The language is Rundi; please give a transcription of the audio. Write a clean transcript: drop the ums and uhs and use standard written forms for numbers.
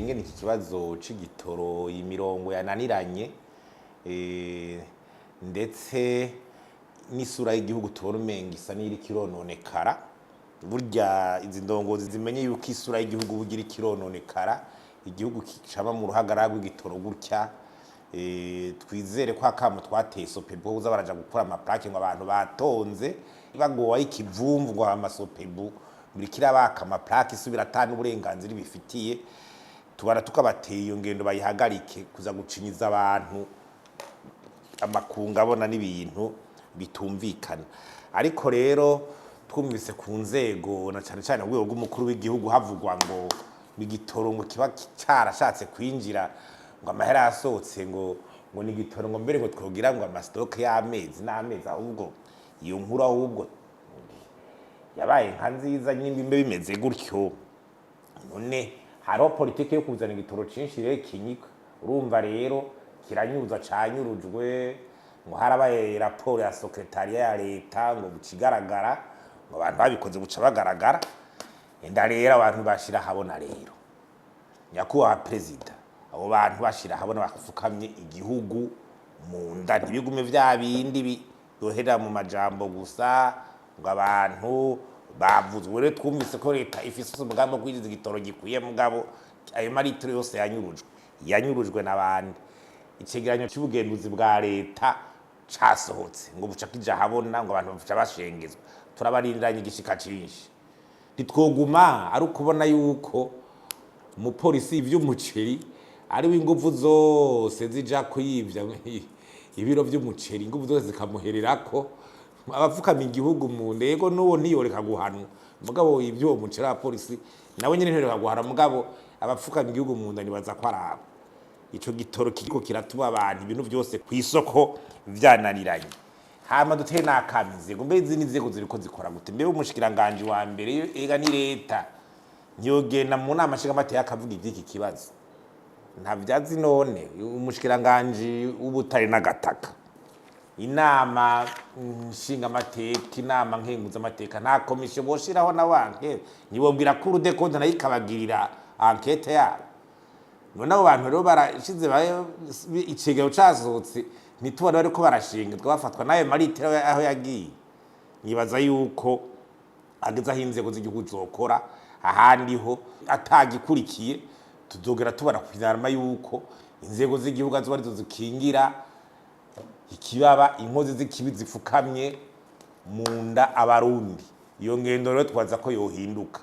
Ingene iki kibazo c'igitoro, imirongo yananiranye, ndetse n'isura y'igihugu tubona umenga isa n'iriko irononekara. Burya izi ndongozi zimenye yuko isura y'igihugu bugira ikirononekara, igihugu kicaba mu ruhagarara rw'igitoro gutya. Twizere ko akamo twateye SOPEBU kuza baraja gukora ama plaques, ngo abantu batonze bagowa ikivumvu, ngo ama SOPEBU birikira baka ama plaques, isubira atana uburenganzira bifitiye. Tubara tukabateye iyo ngendo bayihagarike, kuza gucinyiza abantu amakunga abona n'ibintu bitumvikana. Ariko rero twumvise ku nzego, na cane cane urwego rw'umukuru w'igihugu, havugwa ngo igitoro ngo kiba carashatse kwinjira, ngo amahera yasohotse, ngo ni igitoro, ngo mbere ngo twogira ngo ama stocks y'amezi n'amezi. Ahubwo iyo nkuru ahubwo yabaye nka nziza nyimba imbe bimeze gutyo. None hariho politike yo kuzana igitoro cinshi rero kinyika, urumva rero kiranyuza canyurujwe, ngo harabaye raporo ya secrétariat ya leta, ngo bucigaragara, ngo abantu babikoze buca bagaragara. Enda rero abantu bashira habona rero, nyakubahwa perezida, abo bantu bashira habona bafukamye igihugu mu nda, ntibigume vya bindi biyohera mu majambo gusa ngo abantu bavuzwe. Rero twumvise ko leta ifise umugambi wo kwinjiza igitoro gikwiye, mugabo ayo maritiro yose yanyurujwe, yanyurujwe n'abandi. Icegeranyo c'ubugenduzi bwa leta casohotse, ngo buca kija habona, ngo abantu baca bashengezwa. Turabarindiranye igishika cinshi. Ntitwoguma ari ukubona yuko umupolisi ivy'umuceri ari w'inguvu zose zija kuyivya ibiro vy'umuceri, inguvu zose zikamuhererako, abapfukama igihugu mu ndego. N'uwo ntiyoreka guhanwa, mugabo ivy'uwo muceri abapolisi nawe nyene ntiyoreka guhana, mugabo abapfukama igihugu mu nda nibaza ko arabo. Ico gitoro kiriko kiratuma abantu ibintu vyose kw'isoko vyananiranye. Hama dutere n'akamo inzego. Mbe izindi nzego ziriko zikora gute? Mbe umushikiranganji wa mbere, ega ni leta, ntiyogenda mu nama nshingamateka akavuga ivy'iki kibazo? Ntavyazi. None umushikiranganji w'ubutare n'agataka, inama nshingamateka, inama nkenguzamateka, nta komisiyo boshiraho na wanke ntibobwira ko des comptes nayo ikabagirira enquête yabo? None abo bantu rero barashize icegero casohotse, ntitubone bariko barashingirwa, bafatwa n'ayo maritiro aho yagiye. Nibaza yuko ageze aho inzego z'igihugu zokora, ahandi ho atagikurikiye tuzogera tubona ku yuko inzego z'igihugu azoba arizo zikingira ikibaba inkozi z'ikibi zipfukamye mu nda abarundi. Iyo ngendo rero twaza ko yohinduka.